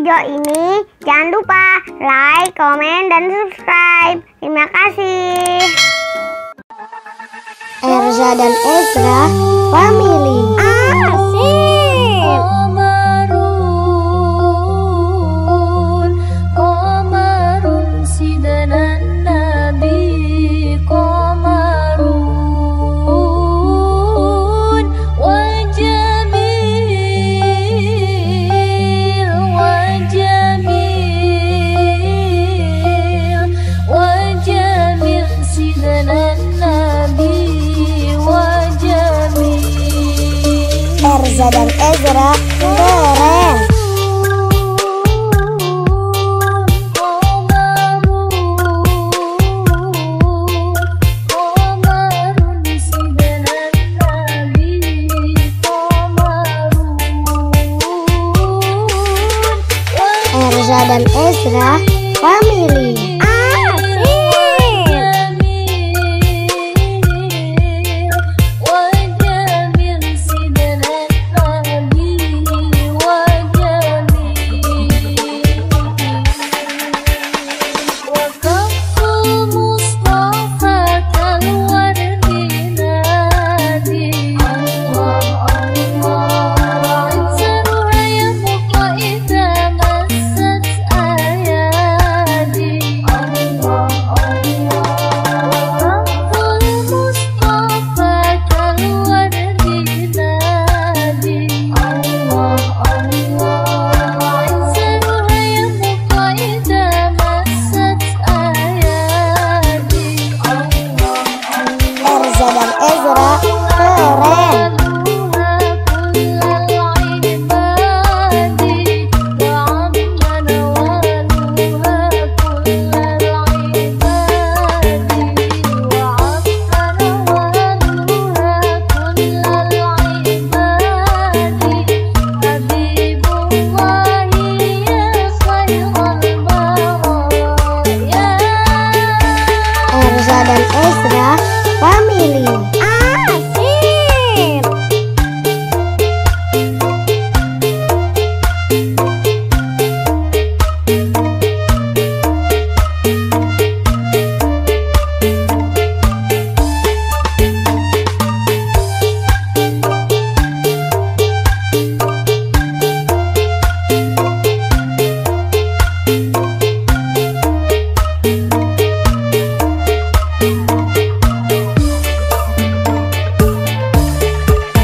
video ini. Jangan lupa like, komen, dan subscribe. Terima kasih. Erza dan Ezra Family. Asik. Qamarun sidanan nabi qamarun wajamil sidanan nabi wajamil. Erza dan Ezra keren. Erza dan Ezra Family. Erza dan Ezra keren. Erza dan Ezra Family. Asik.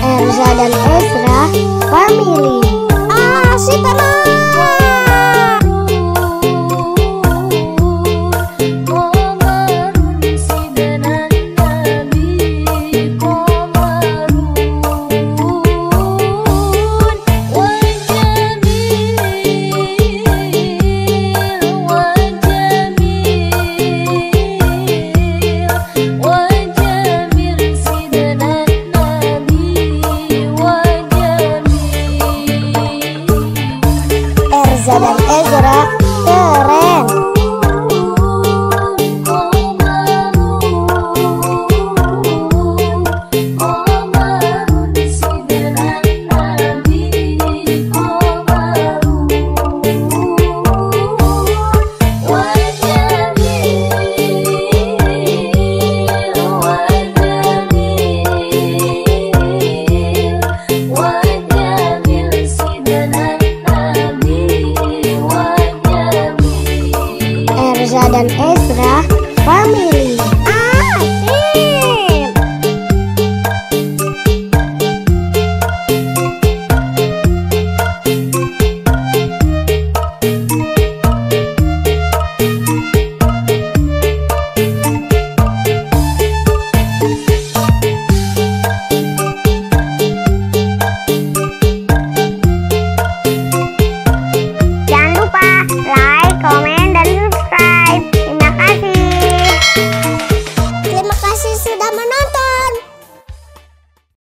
Erza dan Ezra Family. Asik teman. Erza dan Ezra keren. Erza dan Ezra Family.